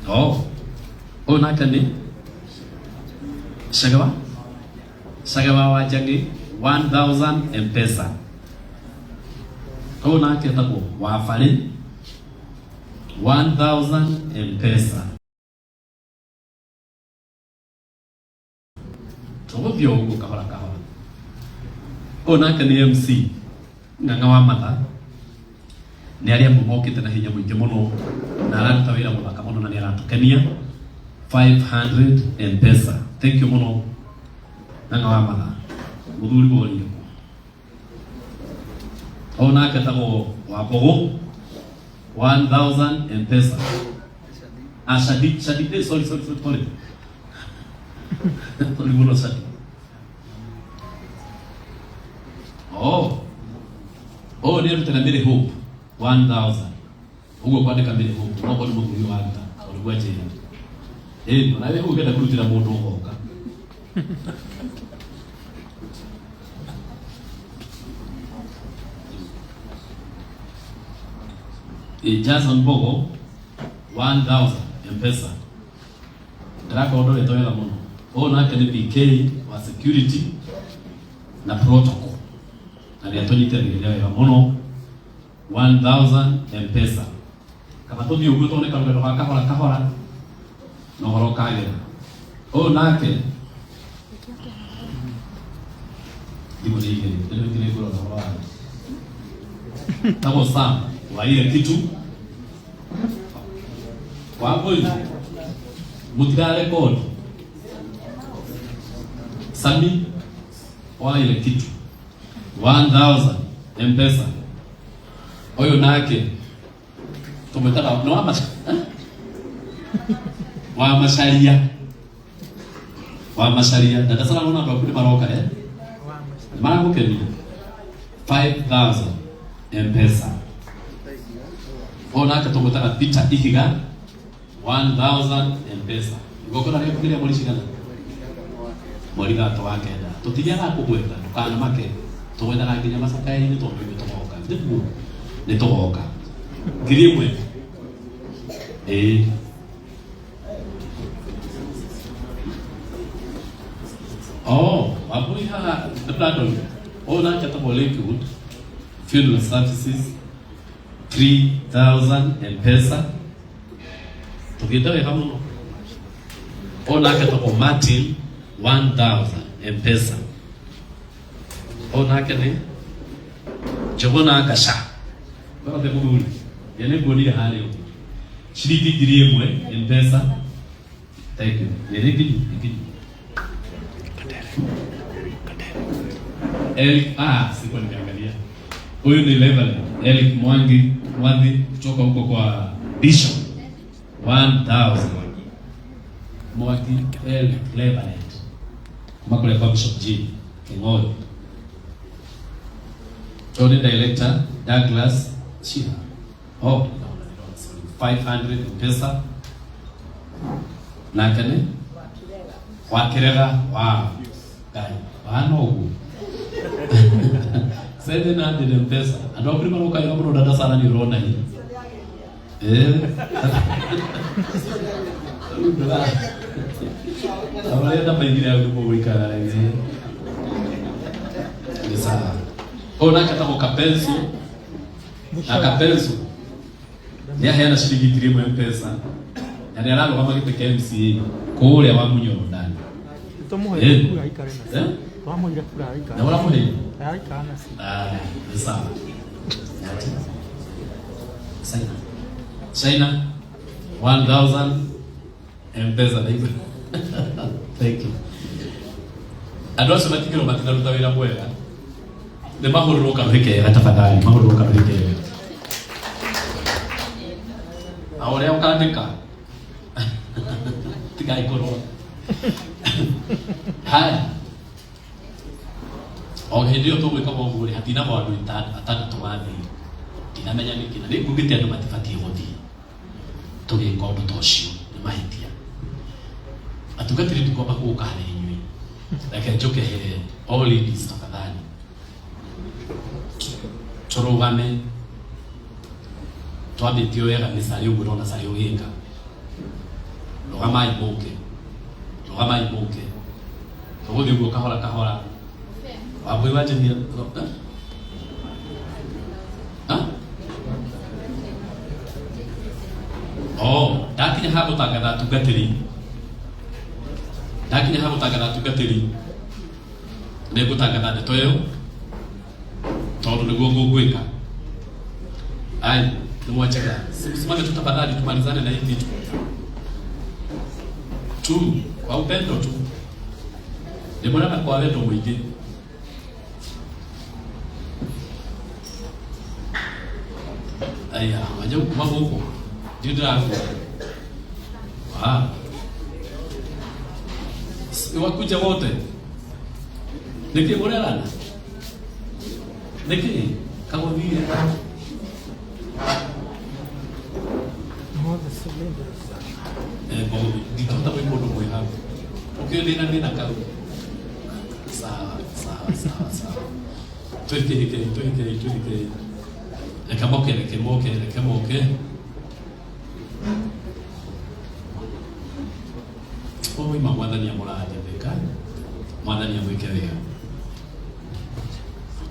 Oh, ũyũ nake nĩ Shagawa Shagawa wa Njang'ĩ 1000 Mpesa. Ũyũ nake etagwo Wabarĩ 1000 Mpesa. Tũgũthiĩ o ũguo kahora kahora. Ũyũ nake nĩ MC Ng'ang'a wa Matha. Nĩ arĩa amwe mokĩte na hinya mũingĩ mũno na araruta wĩra mũthaka mũno na nĩ aratũkenia. 500 Mpesa. Thank you mũno Ng'ang'a wa Matha. Mũthuri worie kũ? Ũyũ nake etagwo Wambũgũ 1000 Mpesa. Ah, Shadi, Shadi, eh, sorry, sorry, sorry, sorry. Sorry mũno Shadi. Oh. Oh, nĩ arutaga Mary Hope 1000. Ũguo kwandĩka Mary Hope, no korwo nĩ mũthuri waruta, tondũ nĩguo anjĩra. Ĩĩ, ona wĩ hau ũngĩenda kũrutĩra mũndũ ũgoka. Ĩ, Jason Bogo 1000 M-Pesa. Ndĩrakorwo ndorete wega mũno. Ũyũ nake nĩ PK wa security na protocol. Na nĩ atũnyitagĩrĩra wega mũno. 1000 M-Pesa. Kaba tũthiĩ ũguo tondũ nĩ karũgendo ga kahora kahora na ũhoro ũkagĩra. Ũyũ nake thimũ nĩ igĩrĩ, ĩno ĩngĩ nĩ ngũrora ũhoro wayo. Tagwo Sam wa ile kitu Wambui mũtirarekodi Sami wa ile kitu 1000 Mpesa ũyũ nake tũmwĩtaga nĩ wa maca eh? wa macaria wa macaria na ndacara ona andũ aku nĩ maroka eh? Nĩ maragũkenia 5000 Mpesa ũyũ nake tũmwĩtaga Peter Ihiga 1000 Mpesa igongona rĩaku nĩ rĩa mweri cigana mweri thatũ wa kenda tũtithiaga kũgweta ndũkanamake tũgwetaga nginya macakaya-inĩ tondũ ithuĩ tũgoka nĩguo nĩ tũgoka 1000. Ĩĩ. Oh, Wambui haha nĩ Brandon. Ũyũ nake etagwo Lakewood Funeral Services 3000 Mpesa. Tũthiĩte wega mũno. Ũyũ nake etagwo Martin 1000 Mpesa. Ũyũ nake nĩ Njũgũna Ngaca. Wothe mũthuri. Ye nĩ nguonire harĩa ũguo. Ciringi 1000 Mpesa. Thank you. Nĩ nĩ nginyu, nĩ nginyu. Eric, ah, sikuwa nimeangalia. Huyu ni Reverend Eric Mwangi Mwathi kutoka huko kwa Bishop 1000. Mwangi Eric Reverend. Kuma kule kwa Bishop G King'ori. Huyu ni director Douglas Shira. Oh, sorry. 500 Mpesa. Nake nĩ wakĩrega wa Ngai wana ũguo 700 Mpesa andũ aku nĩ maroka wega mũno dada Sara nĩ ũrona ĩ. Eh. Arĩa maigire hau nĩguo gũikara ĩ. Nĩ sawa. Ũyũ nake etagwo Kapenso na Kapenso nĩ aheana ciringi 1000 Mpesa na nĩ ararũgama gĩtĩ kĩa MCA kũrĩa wa Munyoro ndani. Tũmũheire Eh. kura aikare nacio. Eh? Twamũheire kura aikare. Na ũramũheire? Araikara nacio. Ah, nĩ sawa. China. China 1000 Mpesa ndaigua. Thank you. Andũ acio matigĩrwo matinaruta wĩra mwega. Nĩ mahũrĩrwo karuhĩ kega tafadhali, mahũrĩrwo karuhĩ kega. Na ũrĩa ũkandĩka tigai kũrũa. Haya. O hĩndĩ ĩyo tũgwĩkaga ũguo rĩ, hatinagwo andũ atandatũ mathiĩ. Ndinamenya nĩkĩ na nĩ ngugĩte andũ matibatiĩ gũthiĩ. Tũgĩka ũndũ ta ũcio nĩ mahĩtia. Atungatĩri ndikwamba gũka harĩ inyuĩ. Reke njũke he all ladies tafadhali. Tũrũgame twambĩtie wega nĩ carĩ ũguo ũrona carĩ ũgĩka. Rũgamai mũke, rũgamai mũke, tũgũthiĩ ũguo kahora kahora. Wambui wa Njehia. Ah? Oh, ndakinya ha gũtangatha atungatĩri, ndakinya ha gũtangatha atungatĩri, nĩ ngũtangatha ndeto ĩyo tondũ nĩguo ngũgwĩka. Ai, nimwacheka. Simame tu tafadhali, tumalizane na hii kitu tu kwa upendo tu, ndĩmwĩraga kwa wendo mũingĩ. Aya, wanja kuma gũkũ ndirĩ ndĩrakua. Ah. Wakuja wote nĩkĩ mũrerana nĩkĩ kagũthire? Mothe cylinders. Ndingĩhota gwĩ kũndũ kwĩ hau ũkĩũĩ ndĩna thĩna kau. Sawa sawa sawa sawa, twĩkĩrĩkei, twĩkĩrĩkei, twĩkĩrĩkei. Reke moke, reke moke, reke moke. Oima mwathani amũrathime, mwathani amwĩke wega.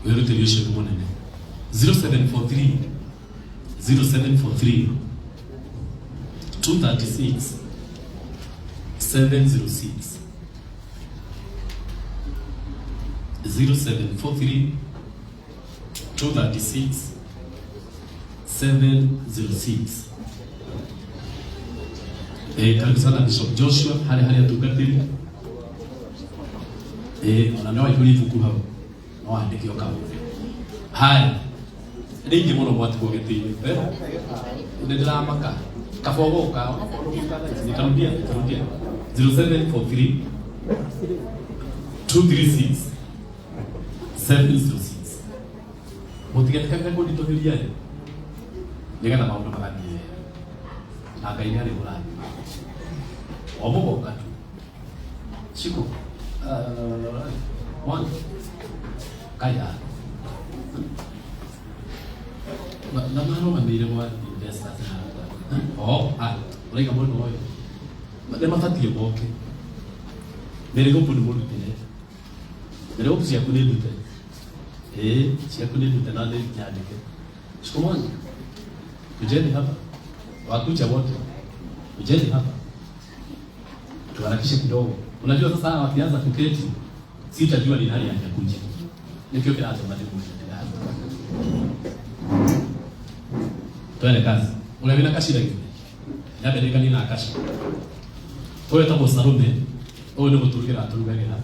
Wĩrutĩri ũcio nĩ mũnene. 0743 0743 236 706, 0743 236 706. Karibu sana Bishop Joshua harĩa harĩa atungatĩri. Ona no aihũrie ibuku hau, no andĩke o kahũre. Haya, nĩ ingĩ mũno mwatigwo gĩtĩ-inĩ. Nĩ ndĩramaka kaba ũgũka. Nitarudia, nitarudia: 0743 236 706. Mũtigetikagĩre kũnditũhĩria ĩ, nĩgetha maũndũ magathiĩ wega na Ngai nĩ arĩmũrathima o mũgoka tu. Shiko one kaya na marũgamĩire gwa investors na oh ah ũraiga mwena ũyũ nĩ mabatiĩ moke. Mĩrĩgũpu nĩ mũrutĩre, mĩrĩgũpu ciaku nĩ ndute, ĩĩ, ciaku nĩ ndute na nĩ nyandĩke. Shiko mwangi, kujeni hapa, wakuja wote, kujeni hapa tuharakishe kidogo. Unajua sasa hawa wakianza kuketi sitajua ni nani hajakuja. Nikio kĩratũma ndĩmwĩre. Twende kazi. Ũrĩa wĩna kacira githĩ nyambĩrĩrĩkanie na kaci. Ũyũ etagwo Salome, ũyũ nĩ gũtũrugĩra atũrugagĩra.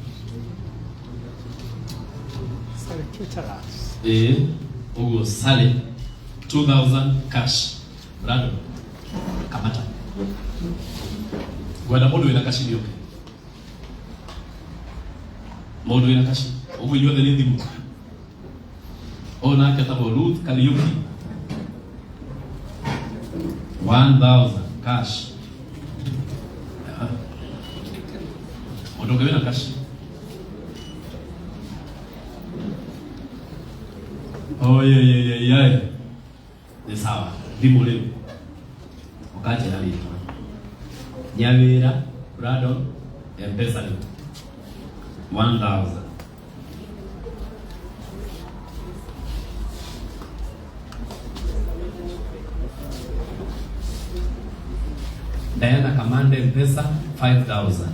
Sorry, caterers. Ĩĩ, ũguo Sale 2000 cash. Brado kamata. Ngwenda mũndũ wĩna kaci nĩoke, mũndũ wĩna kaci. Ũguo inyuothe nĩ thimũ. Ũyũ nake etagwo Ruth Kariuki, 1000 cash. Aha. Mũndũ ũngĩ wĩna kaci? Oyeyeyeye, nĩ sawa. Thimũ rĩu ũkanjĩra rĩtwa Nyawĩra Brandon, Mpesa rĩu 1000. Diana Kamande, Mpesa 5000.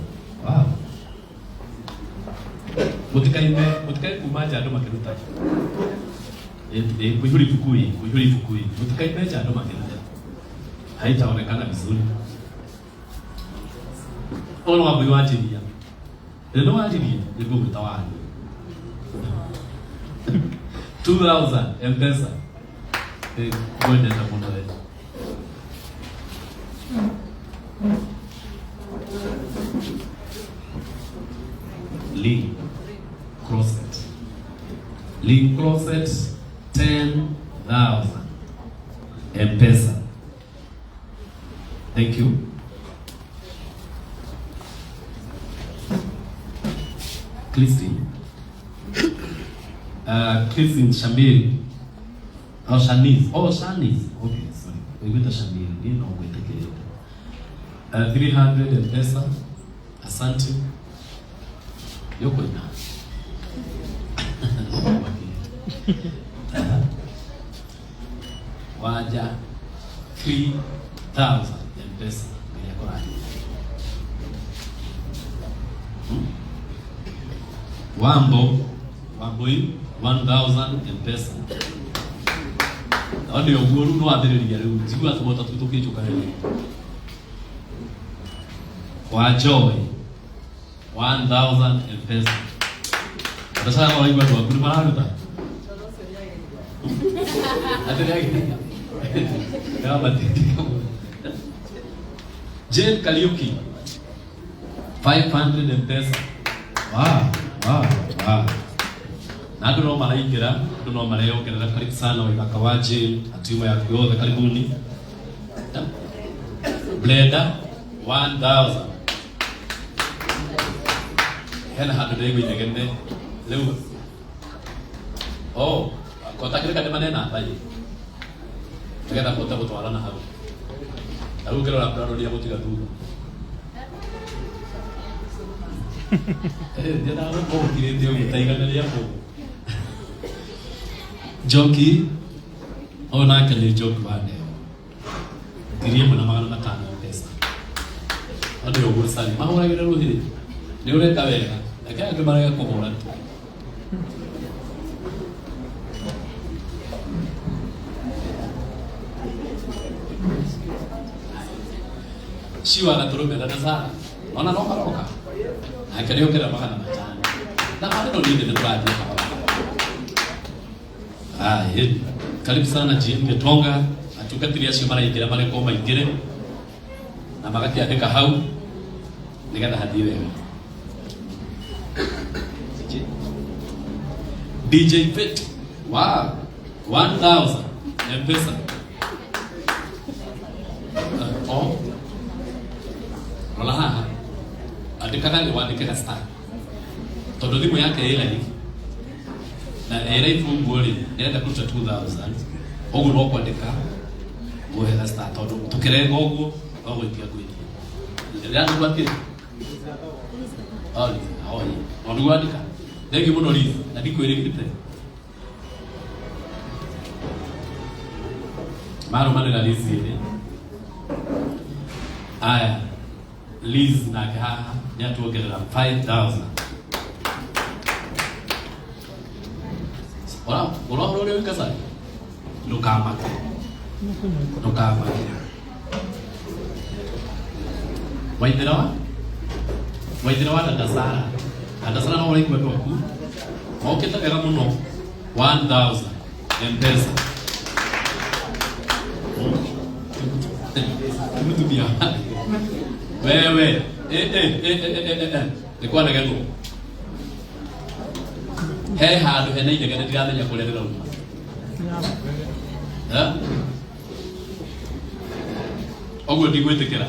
Wow. Mũtikaime, mũtikae kuma nja andũ makĩruta. Kuihũria ibuku ĩ, kuihũria ibuku ĩ, mũtikaime nja andũ makĩruta, haitaonekana vizuri. Ũyũ nĩ Wambui wanjiria, rĩ nĩ wanjirie nĩguo gwĩta wanyu. 2000 Mpesa. Ngwendete mũno we. Lee Closet. Lee Closet 10,000 M-Pesa. Thank you. Christine. Christine Shamil. Oh, Shanice. Oh, Shanice. Okay, sorry. Wĩgwĩta Shamil. Niĩ no ngwĩtĩkĩrĩte. 300 M-Pesa. Asante. Yokoina. Wanja 3000 M-Pesa. Nginya kũrathime. Wambo Wambui 1000 M-Pesa. No nĩ ũguo rĩu nĩwambĩrĩria rĩu njigua tũmota tũu tũkĩnjũkanĩrĩria. Wa Joy 1000 M-Pesa. Ndacana no ũraigua andũ aku nĩ mararuta. Atĩ nĩagĩria. Nĩwamatindĩka mũno. Jane Kariuki 500 M-Pesa. Wow. Na andũ no maraingĩra, andũ no mareyongerera. Karibu sana Waithaka wa Jane na timu yaku yothe, karibuni. Blenda 1000. Hena handũ ndĩraigua inegene rĩu. Oh, kotakĩrĩka nĩ manena namba ĩ nĩgetha kũhote gũtwarana hau. Na rĩu ngĩrora Brandon nĩegũtiga thutha. Eh, ndiendaga gũkorwo ũkirĩte ũguo ta igana rĩa mũndũ. Njoki, ũyũ nake nĩ Njoki wa Ndeo. 1500 mbeca. No nĩ ũguo Sally, mahũragĩre rũhĩ. Nĩ ũreka wega. Reke angĩ marege kũhũra tu. Ciwa gatũrũme na Sara. Ona no maroka. Nake nĩ ongerera 500. Na andũ no nĩ tũrathiĩ kahora. Haya, karibu sana GM Gitonga, atungatĩri acio maraingĩra marekwo maingĩre na magakĩandĩka hau nĩgetha hathiĩ wega. DJ, DJ Fit, wow, 1000 M-Pesa. Oh, rola haha, andĩkaga nĩ wandĩke star tondũ thimũ yake ĩ live na ĩ live ũguo rĩ nĩrenda kũruta 2000 ũguo no kwandĩka ngũhe star tondũ tũkĩrenga ũguo no gwĩtia ngwĩtia ndĩrandĩkwo atĩ oh oh no nĩguo andĩka. Thengiũ mũno Liz, na ndikwĩrĩgĩte marũmanĩra Liz ĩrĩ. Aya, Liz nake haha nĩ atuongerera 5000. Ora ũrahũra ũrĩa wĩka Sally, ndũkamake, ndũkamake. Waithĩra wa Waithĩra wa dada Sara, dada Sara no ũraigua andũ aku mokĩte wega mũno. 1000 M-Pesa. Mũtumia wewe, eh eh eh eh eh eh nĩ kwanegenwo he handũ hena inegene ndiramenya kũrĩa rĩrauma. Eh? Ũguo ndigwĩtĩkĩra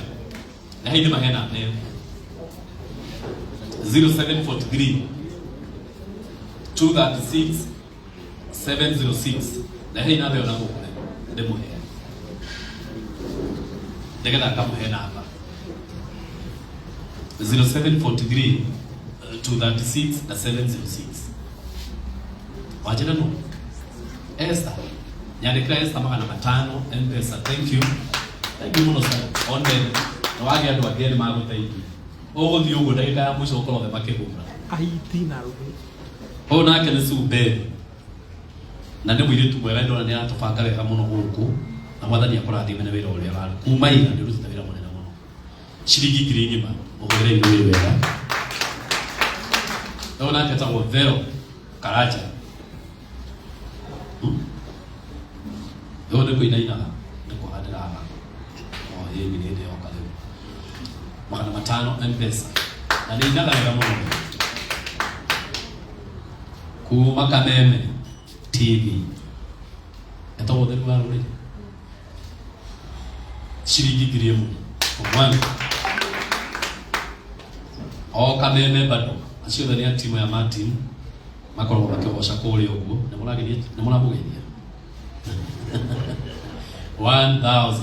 na haithĩ mahena ĩyo 0743 236 706 na hei namba ĩyo na gũkũ ndĩmũhe nĩgetha akamũhe namba 0743 236 na 706. Wanjĩra no Esther, nyandĩkĩra Esther 500 M-Pesa. Thank you, thank you mũno sana one na wagĩa andũ angĩ erĩ magũteithia ũgũthiĩ ũguo ndagĩka ya mũico ũkorwo othe makĩhũra. Ahiti na rũhĩ. Ũyũ nake nĩ Sumberi na nĩ mũirĩtu mwega, ndona nĩ aratũbanga wega mũno gũkũ na mwathani akũrathime nĩ wĩra ũrĩa ũraruta kuma ira. Nĩ ũrutĩte wĩra mũnene mũno. Ciringi 10,000 ũhũrĩre irũĩ wega. Ũyũ nake etagwo Vero Karaja. Ũyũ nĩ kũinainaga nĩ kwaga ndĩraga o ĩni nĩ ndĩyoka rĩu 500 M-Pesa na nĩ inaga wega mũno kuma Kameme TV etagwo ũtheru wa rũrĩrĩ. Ciringi 1000 omwana o Kameme bado. Acio othe nĩ a timu ya Martin makoragwo makĩgoca kũrĩa ũguo. Nĩ mũrageria, nĩ mũramũgeria. 1000.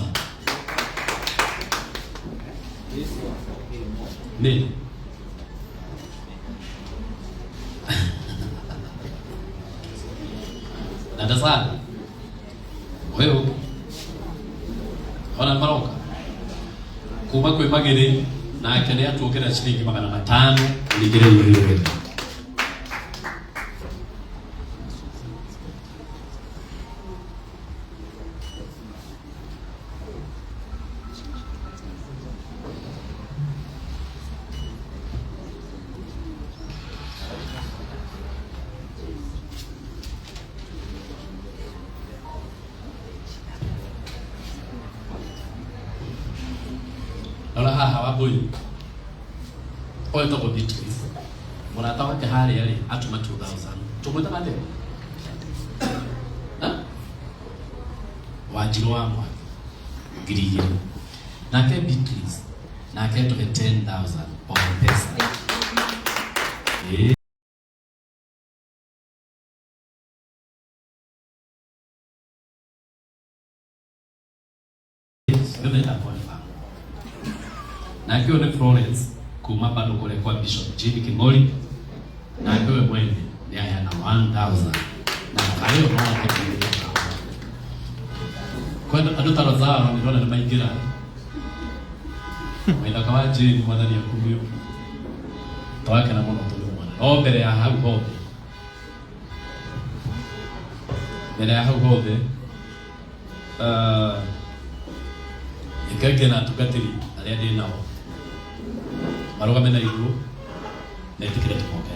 Nĩ dada sana ũyũ ona maroka kuma kwĩ magĩrĩ nake nĩ atuongerera ciringi 500 ringĩrĩrio wega. Rora haha Wambũi, ũyũ etagwo Beatrice, mũrata wake harĩa rĩ atũma 2000. Tũmwĩtaga atĩa? Ha? Wanjirũ wa Mwangi 2000. Nake Beatrice nake atũhe 10,000 o M-Pesa. Ĩĩ. Nake ũyũ nĩ Florence kuma bado kũrĩa kwa Bishop Jimmy King'ori, nake we mwene nĩ aheana 1000 na karĩ no ake. Kwenda andũ ta Rozaro nĩ ndona nĩ maingĩra waithaka wa Jane, mwathani akumio, twakena mũno tũrĩ mwana. No mbere ya hau hothe, mbere ya hau hothe, reke na atungatĩri arĩa ndĩ nao marũgame na igũrũ metĩkĩre tũmoke.